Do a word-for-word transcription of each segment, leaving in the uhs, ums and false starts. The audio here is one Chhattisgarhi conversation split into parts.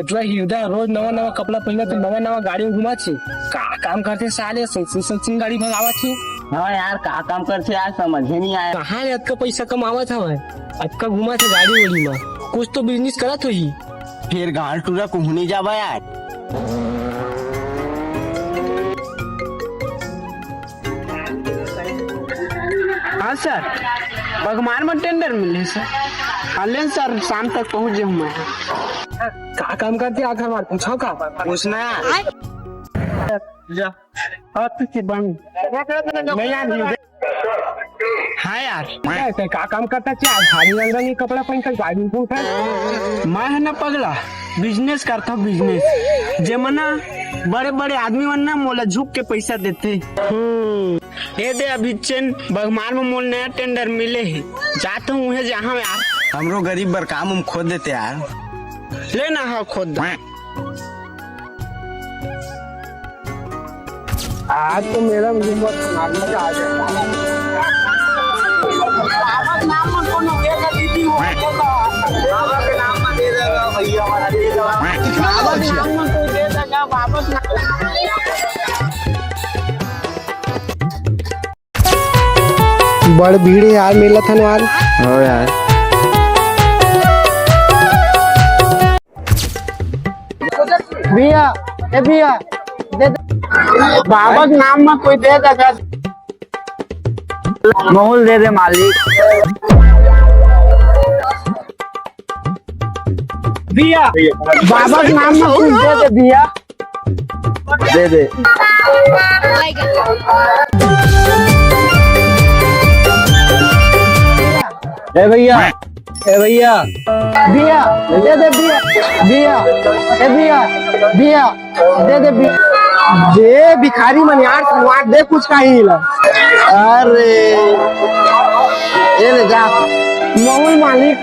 जो हृदय रोज नवा नवा कपड़ा पहिनथे, नवा नवा गाड़ी में घुमाथे। का काम करथे साले, सस्ती सस्ती गाड़ी भगावथे। हाँ यार, का काम करथे यार, समझे नहीं आया। कहाँ ले अतका पैसा कमावत हवय, अतका घुमाथे गाड़ी वाड़ी में? कुछ तो बिजनेस करत होही। फिर गांव टूरा कहूँ नहीं जाबा यार। हाँ सर, बघमार में टेंडर मिले सर। हाँ लेन सर, शाम तक पहुँच जाऊँ मैं। का काम करथे आखिर बार पूछो का? पूछना। जा। हाँ, तू के बन। नहीं यार, नहीं। हाँ यार। का, का, का काम करथा चार भारी रंग रंग कपड़ा पहन कर गाड़ी में उठा। मैं है ना पगला, बिजनेस करथा बिजनेस। जे मना बड़े बड़े आदमी मन ना मोला झुक के पैसा देथे। हम्म। ए दे अभिचेन, बघमार में मोला नया टेंडर मिले हे, जात हूँ उहे जहाँ यार। हमरो गरीब बर काम हम खोद देते यार। ले ना हा खोद दे। आज तो मेरा हिम्मत मारने का आ गया। बाबा के नाम में कोनो दे देगा, दीदी हो, दे देगा। बाबा के नाम में दे देगा, भैया हमारा दे देगा। बाबा के नाम में कोई दे देगा, बाबा के नाम। बड़ भीड़ हे यार, मिलत हन वाल। हो यार। भैया, ए भैया, दे दे। बाबा के नाम में कोई दे दे। मोहुल दे दे मालिक। भैया, बाबा के नाम में कुछ दे दे भैया। दे दे। ए भैया, ए भैया। भैया, दे दे भैया। भैया, ए भैया, भैया, दे दे भैया। दे भिखारी मन यार, संवार दे कुछ का ही ला। अरे, ए ले जा। मोहुल मालिक।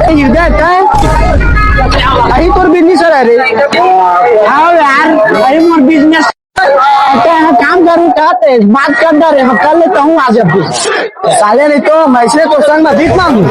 ए, हृदय, काय? अही तोर बिजनेस हरे रे। हाँ यार, अही मोर बिजनेस। अच्छा, हम काम करूँ का ते? बात कर दे रे, हम कर लेता हूँ आज अभी। साले नहीं तो मैं इसलिए तो संग में भीख मांगू।